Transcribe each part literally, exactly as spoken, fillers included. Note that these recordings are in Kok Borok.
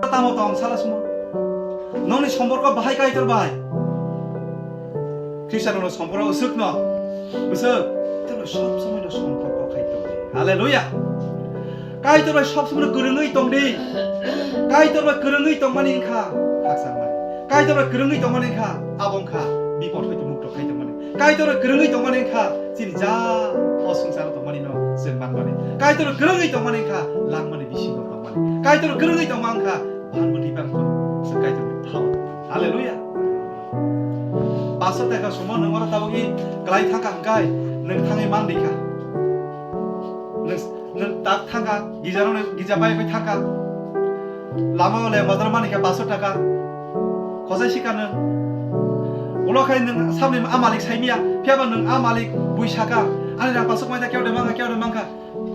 Tamo tong sala sumo. Nongni somporko bahai Kaitor bai. Khristianrokno somporko usukno. Usuk. Tamo sob somoino somporko khai tong. Haleluya. Kaitor bai sob somoino kwrwngwi tong di. Kaitor bai kwrwngwi tongmani wngkha khakchangmani. Kaitor bai kwrwngwi tongmani wngkha abo wngkha bipod hoito mukto khai tongmani. Kaitor bai kwrwngwi tongmani wngkha chini ja o swngcharo tongmani no chwng manmani. Kaitor bai kwrwngwi tongmani wngkha langmani bisingo tongmani. Kaitor bai kwrwngwi tongma wngkha bangmani bangkon chwng Kaitor bai thao. Haleluya. Pastor teka sumo nwng oro tabuk i kwlai thangkha hwnkhe nwng thangwi man rikha. Nwng, nwng tak thangkha, gija rok gija bai bai thangkha. Lama o le modor mani khe paso taka. Khosai sika nwng. Ulo khai nwng samni a malik saimiya, phiya ba nwng a malik bui saka. Ani rang pasok mai ta keu de mangkha, keu de mangkha.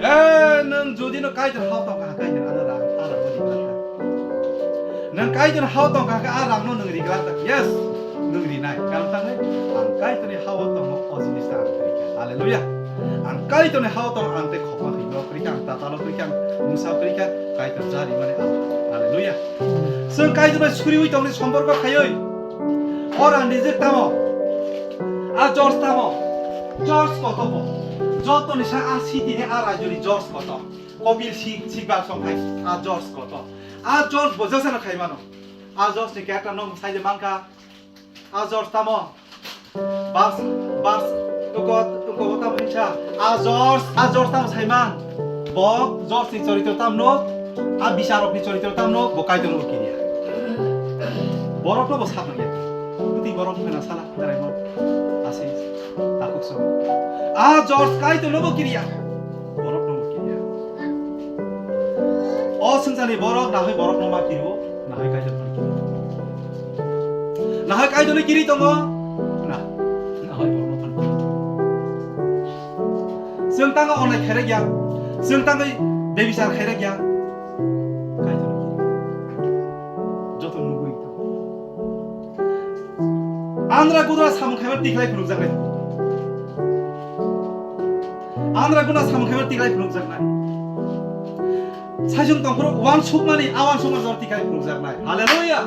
Eh, nwng jodi no Kaitor hao tongkha, Kaitor ano rang, ano rang no rikha. Nwng Kaitor hao tongkha khe a rang no nwng rikla ta. Yes, nwng rinai. Karon tangwi ang Kaitor ni hao tongo o jinis ta ang rikha. Hallelujah. Ang Kaitor ni hao tong ang tei khokma hino krikha, ang tatalo krikha, ang mungsa krikha, Kaitor jari mani ang. Hallelujah. Chwng Kaitor bai suriwi tongni somporko khaiwi. O rang rijwk tamo. A George tamo. George koto bo. Joto ni sa a city ni a rajyo ni George koto. Kopil sik sik ba song khai a George koto. A George bo jasa no khai mano. A George ni character no sai de mangka. A George tamo. Bas, bas, toko, toko tamo hinsa. A George, a George tamo saiman. Bo George ni choritro tamno, a bisarok ni choritro tamno, bo Kaitor no kiriya. Borok no bo sap ya. Kuti borok mena sala, darai mo. Asi, takuk so. A George Kaitor no bo kiriya. Borok no bo kiriya. O swngcharni borok nahoi borok no ma kiriwo, nahoi Kaitor no kiriwo. Nahoi Kaitor no kiri tongo? Na, nahoi borok no phano kiri tongo. Chwng tango onai khairek ya, chwng tango bebichar khairek ya. Kaitor no kiri. Joto nugui tongo. Andra gudra samung khaiba tiklai phunukjaknai. Andra guna samung khaiba tiklai phunukjaknai. Saisung tongphuru uansukmani, a uansukmani jora tiklai phunukjaknai. Hallelujah.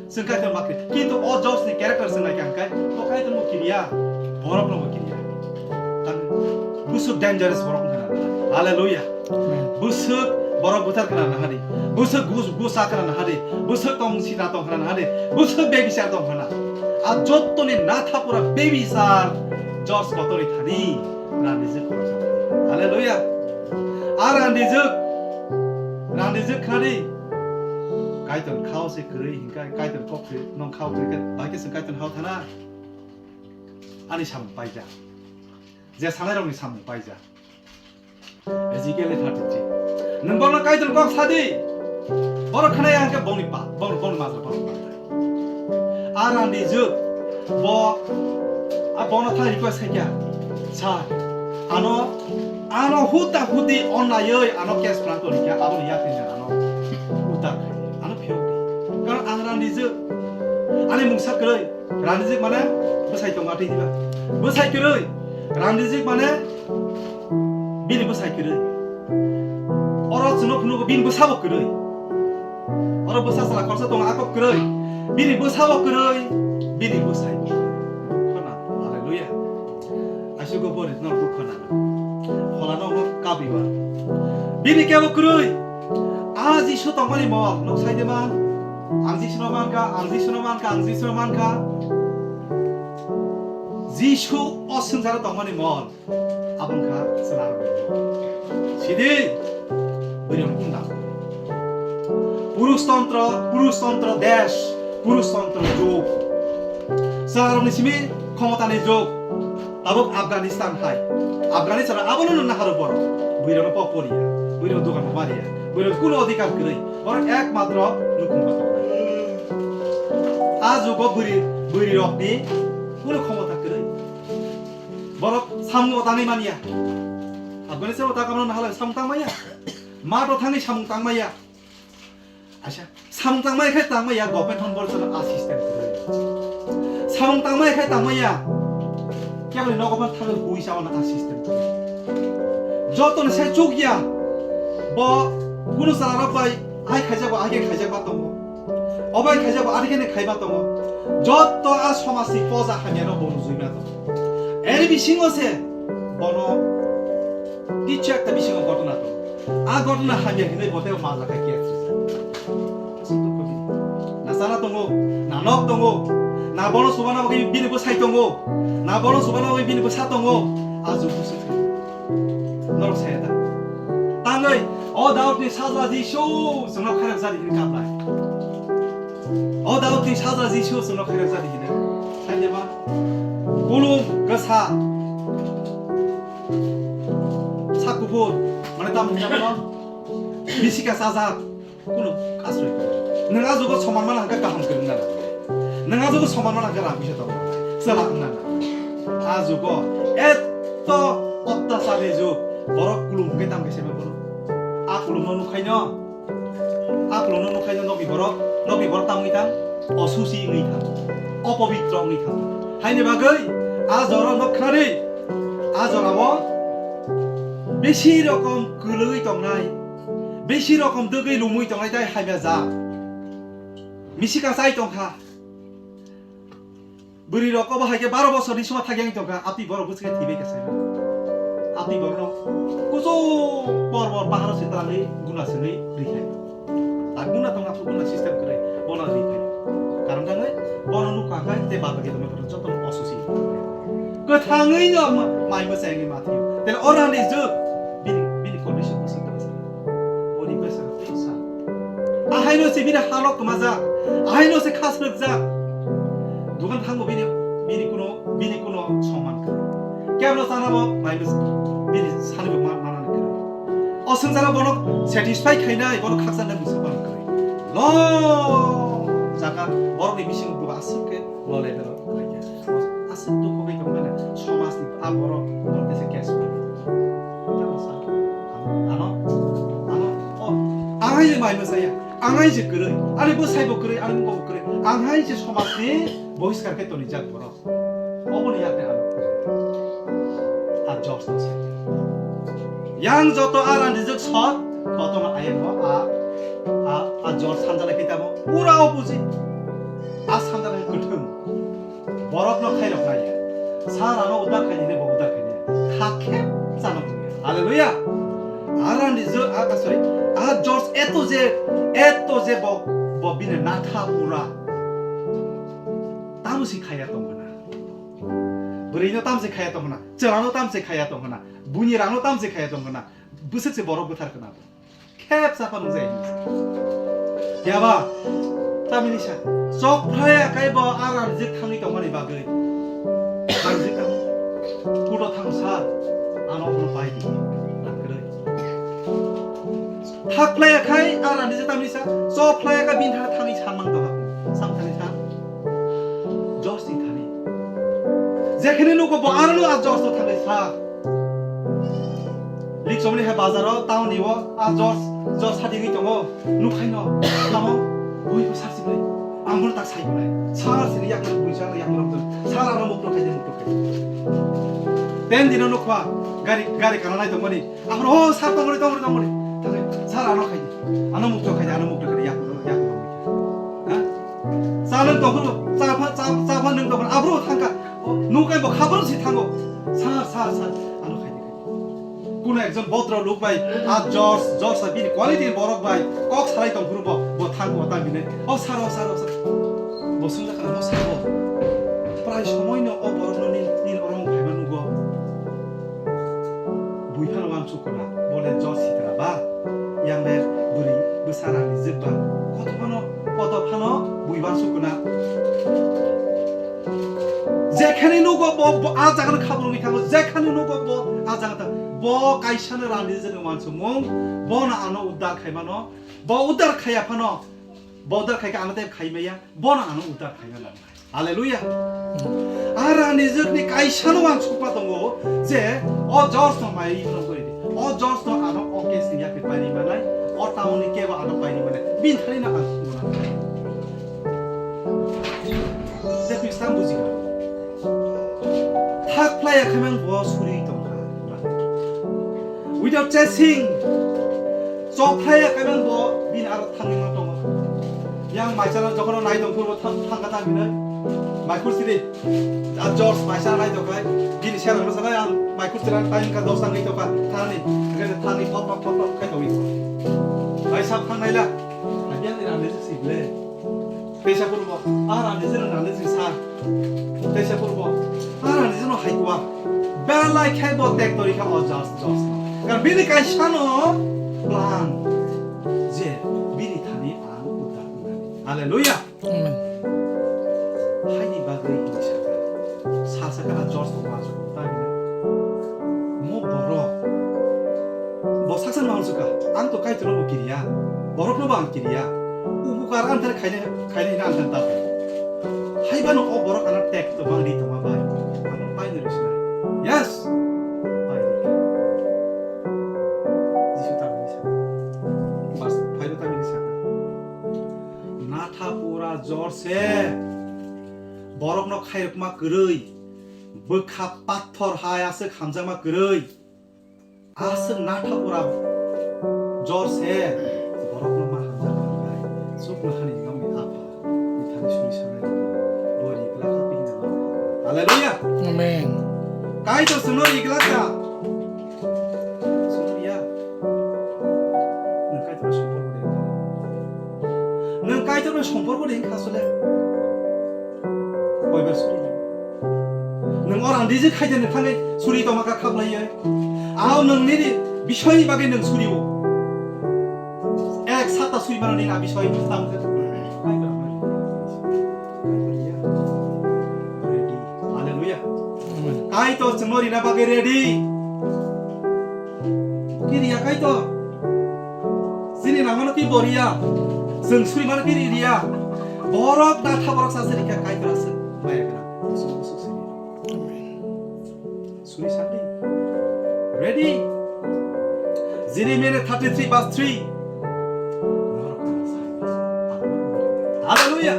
Chwng Kaitor makri. Kintu o Josh ni character chwng naikha hwnkhe, bo Kaitor no kiriya, borok no bo kiriya. Tang busu dangerous borok wngkha na. Hallelujah. Amen. Bwswk borok buthar khna nahadi, bwswk gus-, gusa khna nahadi, bwswk tong sida tong khna nahadi, bwswk bebichar tong khna. A jottoni natha pura bebichar George kotori thani randijwk khoroksa. Hallelujah. A randijwk, randijwk khnadi. Kaitor khao se kwrwi hinkhe, Kaitor kok se nong khao kwrwi khe, bai khe se Kaitor hao thana. Ani samung paija. Je sanai rokni samung paija. Ezekiel thirty-three. Nwng bono Kaitor kok sadi. Borok khnai hwnkhe bongni pa, bong, bongni majra, bongni majra. A randijwk bo, a bono thang request khaikha. Sir, ano, ano huda hudi onayoi ano case plan tongkha, aboni yakni ano utar khai, ano phiyok di. Karon ang randijwk, ani mungsa kwrwi. Randijwk mane bwsai tongo atwi diba. Bwsai kwrwi. Randijwk mane bini bwsai kwrwi. Oro chwngno phunukgo bini bwsabo kwrwi. Oro bwsa chwla khoroksa tongo, ako kwrwi. Bini bwsabo kwrwi. Bini bwsai. Khona. Hallelujah. Asugo bo ritno dukho nang. Pholano no kabiwa. Bini kebo kwrwi. A Jisu tongmani mol, nok saide man. Ang Jisuno mankha, ang Jisuno mankha, ang Jisuno mankha. Jisu o swngcharo tongmani mol. Abongkha chwlarokni mol. Sidi, bwrwi kunda. Purush tontro, purush tontro desh, purush tontro jug. Chwlarokni simi khomotani jug. Tabuk Afghanistan hai. Afghanistan abono nung naharo borok. Buirano pok poriya. Buirano dogan mariya. Buirano kuno odhikar kwrwi. Borok ekmatro nukhung kotor. A jugo buri, buri rokni kuno khomota kwrwi. Borok samung tangwi manya. Afghanistan o takamno nahalai samung tangmaya. Mato thangwi samung tangmaya. Acha, samung tangmaya khe tangmaya, government hon borok jora assistant kwrwi. Samung tangmaya khe tangmaya, keboni nogo phano thangwi bui chawana assistant kwrwi. Jotoni sai chukya, bo kunu chwlarok bai Ai khaijak bo, ai khe khaijak ba tongo. Obai khaijak bo, ari khe ne khaiba tongo. Jotto a somajni poja hamya no bo rujui ma tongo. Eri bisingo se bono kichu ekta bisingo gotona tongo. A gotona hamya hinui bote maja kha kiya. Na sana tongo, na nok tongo, na bono subana bagwi bini bwsai tongo, na bono subana bagwi bini bwsa tongo. A jugu se. Norok saya ta. Tangwi, o Daudni sajla Jisu, chwngno khairok jani hini kaplai. O Daudni sajla Jisu, chwngno khairok jani hini. Saide ma, kulum, kwsa, sak kuphur, mane tamo hwnwi mano, bisika chajak, Kunu kasroi. Nwng a jugo soman mana hwnkhe kaham kwrwng nana. Nwng a jugo soman mana hwnkhe rang bisa tongo. Chwla wng nana. A jugo etto ottachar ni jug. Borok kulum hwnkhe tamo khe sema borok. A kulum no nukhaino. A kulum no nukhaino nokni borok. Nokni borok tamo wngwi thang. Osuchi wngwi thang. Opobitro wngwi thang. Haini bagwi a jora no khnari. A jora o bisi rokom kwlwi tongnai. Bisi rokom dwgwi lumwi tongnai tei hamya jak. Misika chai tongkha. Bwrwi rok obo hai khe baro bosor ni sima thagi ang tongkha. Apni borok bwswk khe thwibai khe sai. Apni borok no kuchuk por bor bahar se talwi guna swnwi rikha. Tak guna tong apni guna system kwrwi bono rikha. Karon tangwi bono nukha kha te baba ge tongma joto no osusi. Kwthangwi no ma-, mai mwchai wngwi ma thwiyo. Tei oro ni jwk bini, bini condition bwswk tangsa. Boni bwswk tangsa. Ahaino se bini halo kwmajak. Ahaino se khasrwkjak. Dukan thango bini, bini kuno, bini kuno soman kwrwi. Keblo chana bo mai mwchai bini sani bo ma-, manani kwrwi. O swngcharo bono satisfy khainai, bono khakchangni mwsa bono kwrwi. Lo jaga borokni bisingo bo aswk khe lo level o kwrwi kha. Aswk dukhu bai tongmani somajni a borok borok tesa case mani. Ano, ano, o, ang hai je mai mwsaya, ang hai je kwrwi, ani bwsai bo kwrwi, ani mung bo kwrwi, ang hai je somajni bohiskar khe tonijak borok. Oboni yakni ano. A George no sai. Yang joto a randijak sot, kotono ayang no a, a, a George sanjala kitabo pura opposite. A sanjala kwthwng. Borok no khairok nai. Sar ano udar khaini ne bo udar khaini. Khakhe chano. Hallelujah. A randijak, a, sorry. A George eto je, eto je bo, bo bini natha pura. Tamo si khaya tong hwna. Bwrwino tamo si khaya tong hwna. Chwlano tamo si khaya tong hwna. Buini rangno tamo si khaya tong hwna. Bwswk se borok bwthar khwna. Khep chapa nung jai. Yaba. Tamini sa. Chok phlai akai bo a ranjik thangwi tongmani bagwi. Ranjik thang. Kudo thang sa. Ano ono pai di. Nang kwrwi. Thak phlai akhai, a rani je tamni sa, chok phlai akha bini thani thangwi san mang tongha. Sam thani sa, George ni thani. Jekhene nugo bo aro a George to thangwi sa. Lik somni hai bazar o, town ni o, a George, George sadi ngi tongo. Nukhai no, tamo, bui ko sarsi bai. Ang bono tak sai bolai. Sar sini yak na bui sa yak na bui. Sar ano mukto khai de mukto khai. Ten dino nukha, gari, gari kana nai tongmani. Aphano, "Oh, sir, tongmani, tongmani, tongmani." Thangwi, "Sir, ano khaidi. Ano mukto khaidi, ano mukto khaidi, yakulo, yakulo." Ha? Chalwng tongphuru, chapha, cha-, chapha nwng tongphuru, aphuru thangkha. Oh, nukai bo khaboro si thango. "Sir, sir, sir, ano khaidi, khaidi." Kuno ekjon bodro luk bai, a George, George sa bini quality borok bai, kok salai tongphuru bo, bo thango, tang bini. "Oh, sir, oh, sir, oh, sir." Bo sungjakha, "Oh, sir, oh." Prai somoino o borokno nini, nini orong phaiba nugo. Bui phano wansuk kuna, bole jo sitra ba, yang le bwrwi bwsa rang rijik ba, koto phano, koto phano bui wansuk kuna. Jekhani nugo bo, bo a jaga no khabrumwi thango, jekhani nugo bo a jaga thango, bo kaisa no rang rijik no wansukmung, bono ano uddar khaimano, bo uddar khaiya phano, bo uddar khaikha ano tei khaimaya, bono ano uddar khaimano. Hallelujah. Ara nijwkni kaisano ang sukma tongo je o George no mai rok gori di. O George no ano o case ni yakni paini manai, o town ni kebo ano paini manai. Bin thani na ang sukma. Je twi sam buji. Thak phlai ya khamang bo suri tongkha. Without chasing, chok phlai ya khamang bo bin Aro thangwi ma tongo. Yang maisano jokono nai tong phuru thang, thangka ta hinwi. Mai khursi di. A George maisano nai tong khai. Bini sera no sanai ang mai khursi rang tai ka dos tangwi tong kha. Thani. Hingke thani thop thop thop thop khai tongwi. Mai sap thang nai la. Abiang ni rani si ble. Teisa phuru bo. A rani si rani si sa. Teisa phuru bo. A rani si no hai kwa. Belai khai bo tek tori kha o George, George. Kan bini kaisa no plan. Je bini thani ang uddar wngnani. Hallelujah. Amen. Haini bagwi hini saka. Sa saka a George bo ma saka. Tamni mo borok. Bo saksa ma saka. Ang to Kaitorno bo kiriya. Borokno bo ang kiriya. Upukar ang thar khaina, khaina hina ang thar ta. Haibano o borok ano tek to bang ri tongma bai. Ano pai no risna. Yes. Pai no. Jisu tamni saka. Bas, phai no tamni saka. Natha pura jorse borokno khairokma kwrwi, bwkha pathor hai aswk hamjakma kwrwi, aswk natha pura jorse borokno ma hamjakma kwrwi. Chuknohani nokni Apha, nithani suri sanai bo ri glak kha pini nang. Hallelujah. Amen. Kaitor chwngno ri glak kha. Chwngno ya. Nwng Kaitorno somporko de wngkha. Nwng Kaitorno somporko de wngkha asole. Koibar suri. Nwng orang dije khaide nwng thangwi suri tongma kha khaplaiye. Ao nwng nini bisoi ni bagwi nwng suri o. Ek sata suri mano nini a bisoi tam khe. Hallelujah. Kaitor chwngno rina bagwi ready. Kiriya Kaitor. Chini nangmano ki boriya. Chwng suri mano ki riya. Borok da tha borok sa siri kha Kaitor aswk maya kana. Suri sandi. Ready? Jeremiah thirty-three verse three. Hallelujah.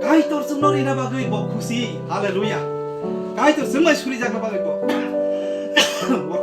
Kaitor chwngno rina bagwi bo khusi. Hallelujah. Kaitor chwngno suri jakna bagwi bo. Bo